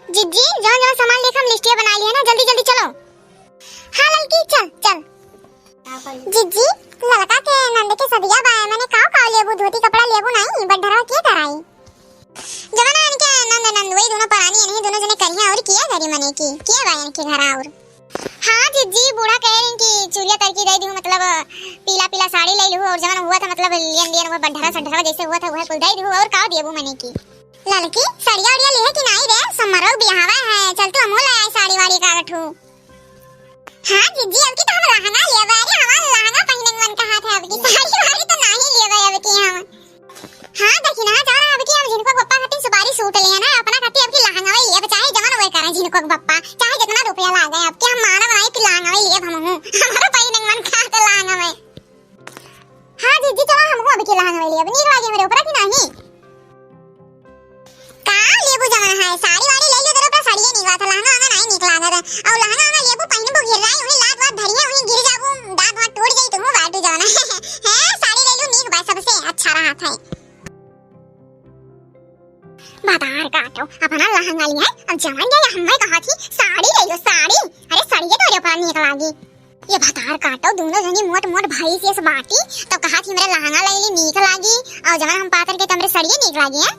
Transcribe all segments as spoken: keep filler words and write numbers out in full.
जिज्जी, जौन जौन सामान लेके हम लिस्टिया बनाइ लिहे ना, जल्दी जल्दी चलो। हाँ ललकी, चल चल। जिज्जी, ललका के नंद के सदिया बा, मने काव काव लेबू, धोती कपड़ा लेबू नाहीं, बंढरवा के कराई? जवन इनके नंद नंद वही दुनो परानी, इन्हीं दुनो जने करिहैं, अउर किया करी मने की, किया बा इनके घर अउर? हाँ जिज्जी, बूढ़ा कहे रही कि चुरिया तरकी दइ दिहू, मतलब पीला पीला साड़ी लइ लिहू, अउर जवन हुआ था मतलब लियन लियन हुआ बंढरा संढरा जैसे हुआ था वह कुल दइ दिहू, अउर काव देबू मने की? ललकी, सड़िया उड़िया लिहे कि नाहीं रे? सम्मरवा बियाहवा है, चल तू हमहू ले आई साड़ी वाड़ी का ठू। हाँ जिज्जी, अब की तो हम लहंगा लेबे। अरे हमार लहंगा पहिने के मन कहा था, अब की साड़ी वाड़ी तो नाहीं लेबे अब की हम। हाँ देखी ना, जा रहा अब की हम झिनको के पप्पा खातिर सुपारी सूट लिए ना, अपना खातिर अब की लहंगा वही लेबे, चाहे जवन वही करे झिनको के पप्पा, चाहे जितना रुपया लागे, अब की हम मानब नाहीं कि लहंगा वही लेब हमहू। हमारो पहिने के मन कहा था लहंगा वही। हाँ जिज्जी, चलो हमहू अब की लहंगा वही लेब, नीक लागे हमरे ऊपर कि नाहीं? का लेबू जवन है, साड़ी वाड़ी ले लो, तेरे ऊपर साड़िए नीक लागत, लहंगा वहंगा नाहीं नीक लागत। अउर लहंगा वहंगा लेबू, पहिनबू, गिर जाई, उहीं लात वात धरिए, उहीं गिर जाबू, दांत वांत टूट जाई, तुहू बाटू जवन है। साड़ी ले लू, नीक बा, सबसे अच्छा रहत है। भतार काटो, अपना लहंगा लिहे, अब जवन जाए हमें कहा थी, साड़ी ले लो, साड़ी। अरे साड़िए तोरे ऊपर नीक लागी। ये भतार काटो, दुनो जनी मोट मोट भैंस यस बाटी, तब कहा थी हमरे लहंगा लइ ली नीक लागी, अउर जवन हम पातर के तमरे सड़िए नीक लागी है।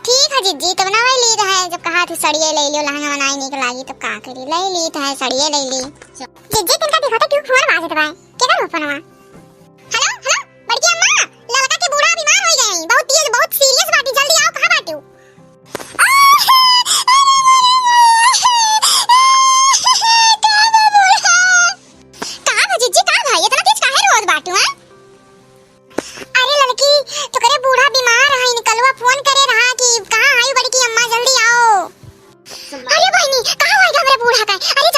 ठीक है जिज्जी, तब ना वही लीद है, जब कहा थी सड़िए लइ लियो, लहंगा बनाए नीक लागी, तब का करी, लइ लीद है, सड़िए लइ ली। जिज्जी, तिनका देखा तो क्यों फोन बाजत बा, केकर हो फोनवा? हेलो, हेलो, बड़की अम्मा, ललका के बूढ़ा बीमार होइ गए हैं, बहुत तेज, बहुत सीरियस बाटी, जल्दी आओ, कहाँ बाटू? का भा जिज्जी, का भा, इतना तेज काहे रोवत बाटू, हैं? अरे ललकी, तोकरे बूढ़ा बीमार हइन, कलुआ फोन करे रहा कि कहाँ हई बड़की अम्मा, जल्दी आओ। अरे बहिनी, का होइ गए हमरे बूढ़ा का? अरे